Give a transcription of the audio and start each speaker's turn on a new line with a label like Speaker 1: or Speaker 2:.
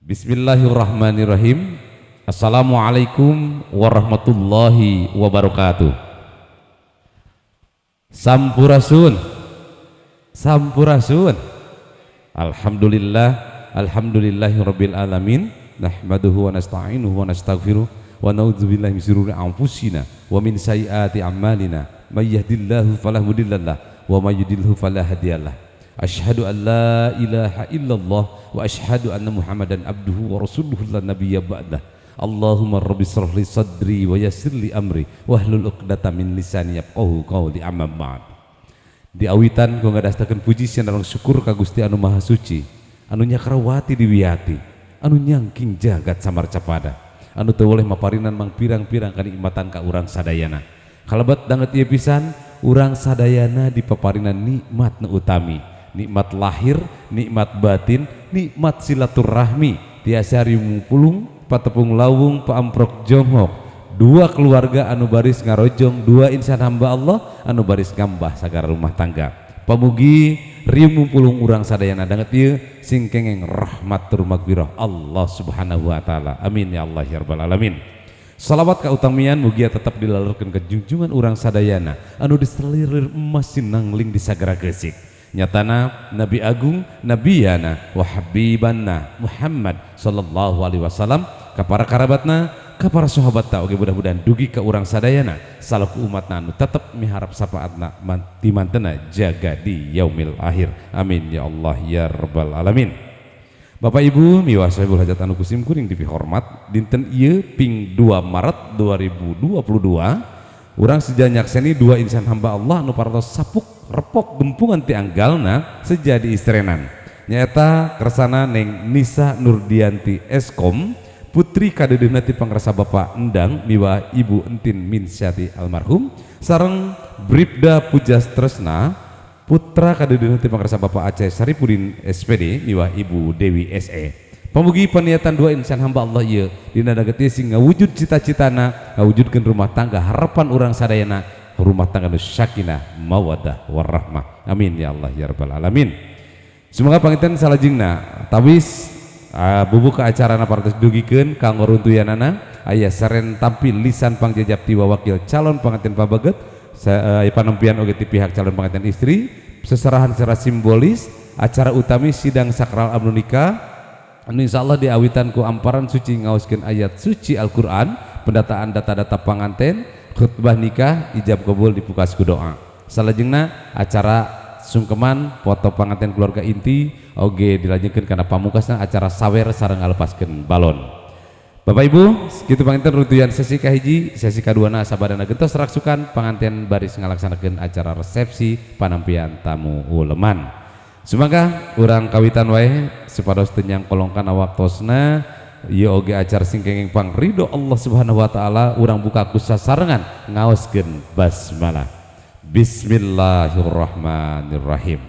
Speaker 1: Bismillahirrahmanirrahim. Assalamualaikum warahmatullahi wabarakatuh. Sampurasun. Sampurasun. Alhamdulillah, alhamdulillahirabbil alamin. Nahmaduhu wa nasta'inuhu wa nastaghfiruh wa na'udzubillahi min syururi anfusina wa min sayyiati a'malina. May yahdihillahu fala mudhillalah wa may yudlilhu fala hadiyalah. Asyhadu an la ilaha illallah wa asyhadu anna Muhammadan abduhu wa rasuluhu la nabiyya ba'dah. Allahumma rabbi shrah li sadri wa yassir li amri wahlul 'uqdatam min lisani yafqahu qawli, amma ba'd. Diawitan ku ngadastakeun puji sareng syukur ka Gusti anu Maha Suci, anu nyakrawati diwiati, anu nyangking jagat samarcapada, anu teu woleh maparinan mangpirang-pirang kanikmatan ka urang sadayana. Kalebat danget ieu pisan urang sadayana dipaparinan nikmat nu utami, nikmat lahir, nikmat batin, nikmat silaturahmi, tiasa riung pulung, patepung lawung, paamprok jonghok, dua keluarga anu baris ngarojong, dua insan hamba Allah anu baris ngambah sagara rumah tangga. Pamugi riung mumpulung urang sadayana danget ieu sing kengeng rahmat tur magfirah Allah Subhanahu wa taala. Amin ya Allah ya rabbal alamin. Salawat kautamian mugia tetap dilalurkeun ke junjungan urang sadayana anu diselirir emas sinangling di sagara gesik. Nyatana Nabi Agung, Nabiyana wa Habibana Muhammad sallallahu alaihi wasallam, ka para karabatna, ka para sahabatna, oge mudah-mudahan dugi ka urang sadayana salaku umatna anu tetep miharap syafaatna timantena jaga di yaumil akhir. Amin ya Allah ya rabbal alamin. Bapak Ibu miwah sahibul hajat anu kusim kuring dipihormat, dinten ieu ping 2 Maret 2022 urang seja nyakseni dua insan hamba Allah anu parantos sapuk repok gempungan ti anggalna seja diistrenan, nyaeta kersana Neng Nisa Nurdianti S.Kom, putri kadeudeuhna ti pangrasa Bapak Endang miwah Ibu Entin Minsyati almarhum, sareng Bribda Pujas Tresna, putra kadeudeuhna ti pangrasa Bapak Aceh Saripudin SPD miwah Ibu Dewi SE. Pamugi paniatan dua insan hamba Allah ieu dina daget sing ngawujud cita-citana, ngawujudkeun rumah tangga harapan urang sadayana, rumah tangga nu sakinah, mawadah, warahmah. Amin ya Allah ya rabbal alamin. Semoga panginten salajengna tawis bubuka acarana parantos dugikeun kanggo runtuyanana aya seren tampil lisan pangjajab ti wakil calon pengantin pabaget, aya panempian oge ti pihak calon pengantin istri, seserahan secara simbolis, acara utami sidang sakral anu nikah anu insyaallah diawitan ku amparan suci ngaoskeun ayat suci Al-Qur'an, pendataan data-data panganten, khutbah nikah, ijab kabul dipukas ku doa. Salajengna acara sungkeman, foto panganten keluarga inti, oge dilanjutkan karena pamungkasna acara sawer sareng ngalepaskeun balon. Bapak Ibu, segitu panginten runtuyan sesi kahiji, sesi kaduana sabadana gentos raksukan panganten baris ngalaksanakeun acara resepsi panampian tamu uleman. Sumangga urang kawitan wae supados teu nyangkolong kana waktosna, ieu oge acara sing kenging pangridho Allah Subhanahu wa taala, urang buka ku sasarengan ngaoskeun basmalah. Bismillahirrahmanirrahim.